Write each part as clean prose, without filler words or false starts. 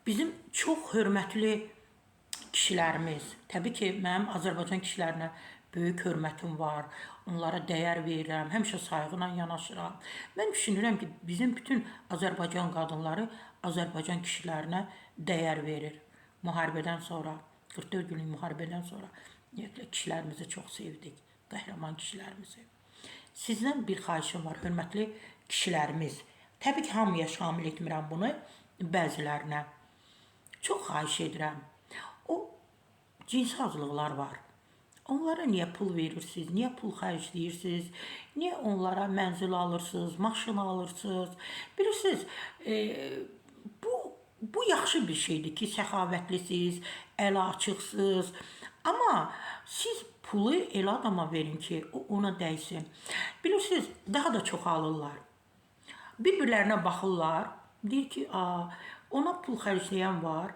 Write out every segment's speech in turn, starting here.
Bizim çox hörmətli kişilərimiz, təbii ki, mənim Azərbaycan kişilərinə böyük hörmətim var. Onlara dəyər verirəm, həmişə sayğı ilə yanaşıram. Mən düşünürəm ki, bizim bütün Azərbaycan qadınları Azərbaycan kişilərinə dəyər verir. Müharibədən sonra, 44 günlük müharibədən sonra ümumiyyətlə kişilərimizi çox sevdik, qəhrəman kişilərimizi. Sizdən bir xahişim var, hörmətli kişilərimiz. Təbii ki, hamıya şamil etmirəm bunu, bəzilərinə. Çox xahiş edirəm. O cinsi azlıqlar var. Onlara niyə pul verirsiniz? Niyə pul xərcləyirsiniz? Niyə onlara mənzil alırsınız, maşın alırsınız? Bilirsiniz, bu yaxşı bir şeydir ki, səxavətlisiniz, əli açıqsınız. Amma siz pulu elə adama verin ki, o ona dəysin. Bilirsiniz, daha da çox alırlar. Bir-birlərinə baxırlar. Deyir ki, a, ona pul xərcləyən var.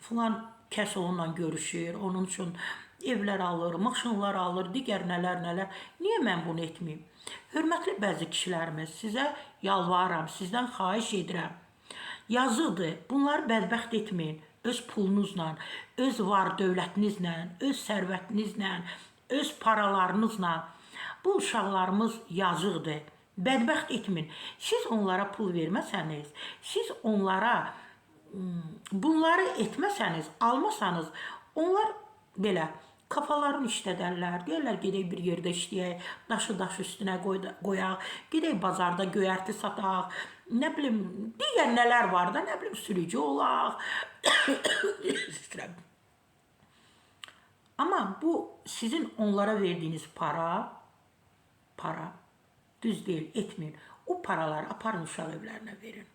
Filan kəs onunla görüşür, onun üçün evlər alır, maşınlar alır, digər nələr nələr. Niyə mən bunu etməyim? Hörmətli bəzi kişilərimiz, sizə yalvarıram, sizdən xahiş edirəm. Yazıqdır, bunları bədbəxt etməyin. Öz pulunuzla, öz var dövlətinizlə, öz sərvətinizlə, öz paralarınızla. Bu uşaqlarımız yazıqdır. Bədbəxt etməyin. Siz onlara pul verməsəniz, siz onlara bunları etməsəniz, almasanız, onlar belə kafalarını işlədərlər. Deyərlər gedək bir yerdə işləyək, daşı daş üstünə qoyaq, gedək bazarda göyərti sataq, nə bilim, digər nələr var da, nə bilim, sürücü olaq. Amma bu sizin onlara verdiyiniz para düz deyil, etməyin. O paraları aparın uşaq evlərinə verin.